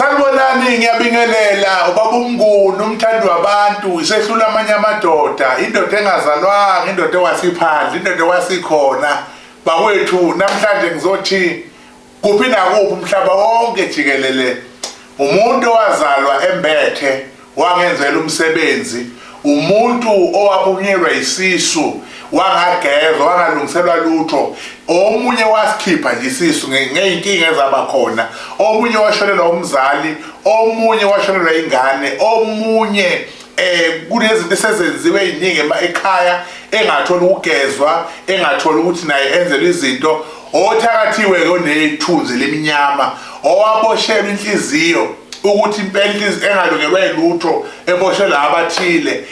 Sanibonani, ngiyabingelela ubaba uMnguni, umthandi wabantu, isehlula amanye amadoda, indoda engazalwanga, indoda ewasiphandle, indoda ewasikhona. Bakwethu, namhlanje ngizothi kuphi nakuphi umhlaba wonke jikelele, umuntu owazalwa embethe wangenzela umsebenzi, umuntu owaphunyelwa isisu wangagezwa, wangalungiselwa lutho, omunye wasikhipha nje isisu ngey'nkinga ezaba khona, omunye washonelwa umzali, omunye washonelwa ingane, omunye kunezinto esezenziwe eziningi ekhaya engatholi ukugezwa, engatholi ukuthi naye enzelwe izinto, othakathiwe-ke onethunzi elimnyama, owaboshelwa inhliziyo ukuthi impela inhliziyo engalungelwa yilutho eboshelwa abathile,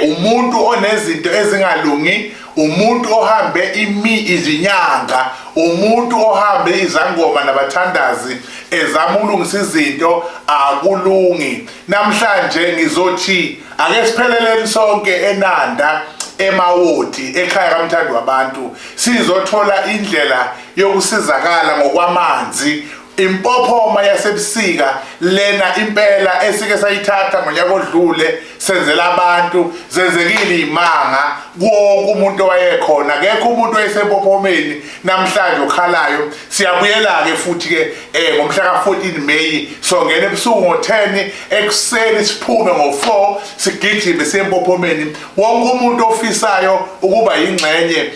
umuntu onezinto ezingalungi, umuntu ohambe imi izinyanga, umuntu ohambe izangoma nabathandazi ezama ukulungisa izinto, akulungi. Namhlanje ngizothi ake sipheleleni sonke eNanda eMawoti ekhaya kaMthandi wabantu, sizothola indlela yokusizakala ngokwamanzi. Impophoma yasebusika lena impela esike sayithatha ngonyaka odlule senzela abantu, zenzekile imanga kuwonke umuntu owayekhona, akekho umuntu owayesempophomeni namhlanje okhalayo. Siyabuyela-ke futhi-ke ngomhla ka-14 May, songena ebusuku ngo-10 ekuseni, siphume ngo-4 sigijime siye empophomeni. Wonke umuntu ofisayo ukuba yingxenye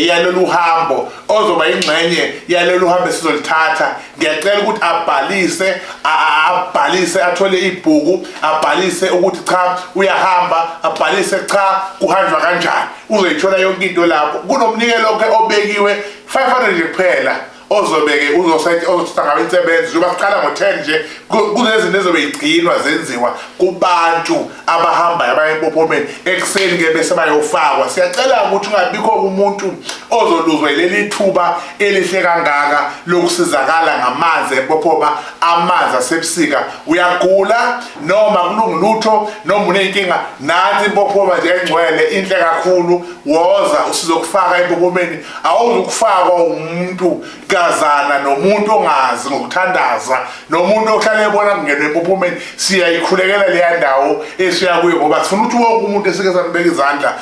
yalolu hambo, ozoba ingxenye yalolu hambo esizolithatha, ngiyacela ukuthi abhalise, abhalise athole ibhuku, abhalise ukuthi cha uyahamba, abhalise cha kuhanjwa kanjani, uzoyithola yonke into lapho. Kunomnikelo ke obekiwe 500 nje kuphela, ozobeke uzothatha ngayo insebenzo. Njengoba siqala ngo-10 nje, kunezinto ezobe igcinwa zenziwa kubantu abahambayo abaya empophomeni ekuseni ke bese bayofakwa. Siyacela ukuthi ungabikho umuntu ozoluzwa yileli thuba elihle kangaka lokusizakala ngamanzi empophoma, amanzi asebusika. Uyagula noma kulungi lutho noma uneyinkinga, nansi impophoma nje engcwele, inhle kakhulu. Woza usizokufaka empophomeni. Awuzukufakwa umuntu kazana nomuntu ongazi ngokuthandaza nomuntu ohlale ebona kungenwe empophomeni. Siyayikhulekela leya ndawo esiya kuyo ngoba sifuna ukuthi wonke umuntu esike sambeka izandla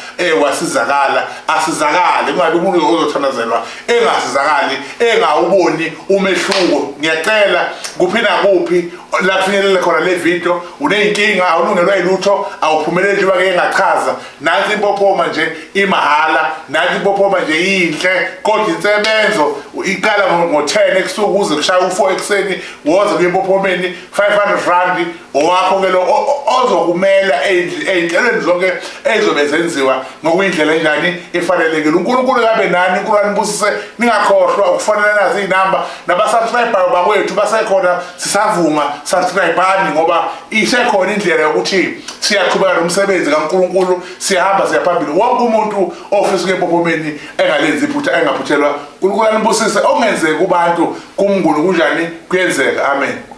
wasizakala, asizakale, kungabi umuntu ozothandazelwa engasizakali, engawuboni umehluko. Ngiyacela kuphi nakuphi la kufinyelele khona le video, uneyinkinga, awulungelwa yilutho, awuphumeleli njengoba ke engachaza, nansi impophoma nje imahhala, nansi impophoma nje iyinhle, kodwa insebenzo iqala ngo-10 ebusuku kuze kushaya u-4 ekuseni. Woza kuye empophomeni, 500 rand owakho ke lo ozokumela ey'nhlelweni zonke ezizobe zenziwa ngokuyindlela enjani efanelekile. uNkulunkulu kabe nani, uNkulunkulu anibusise. Ningakhohlwa ukufonela nazi iy'namba, nabasubscribe bakwethu basekhona, sisavuma, subscribe-ani ngoba isekhona indlela yokuthi siyaqhubeka nomsebenzi kaNkulunkulu, siyahamba siya phambili. Wonke umuntu ofisa ukuya empophomeni engalenzi iphutha, engaphuthelwa. uNkulunkulu anibusise. Okungenzeki kubantu kuMnguni kunjani kuyenzeka. Amen.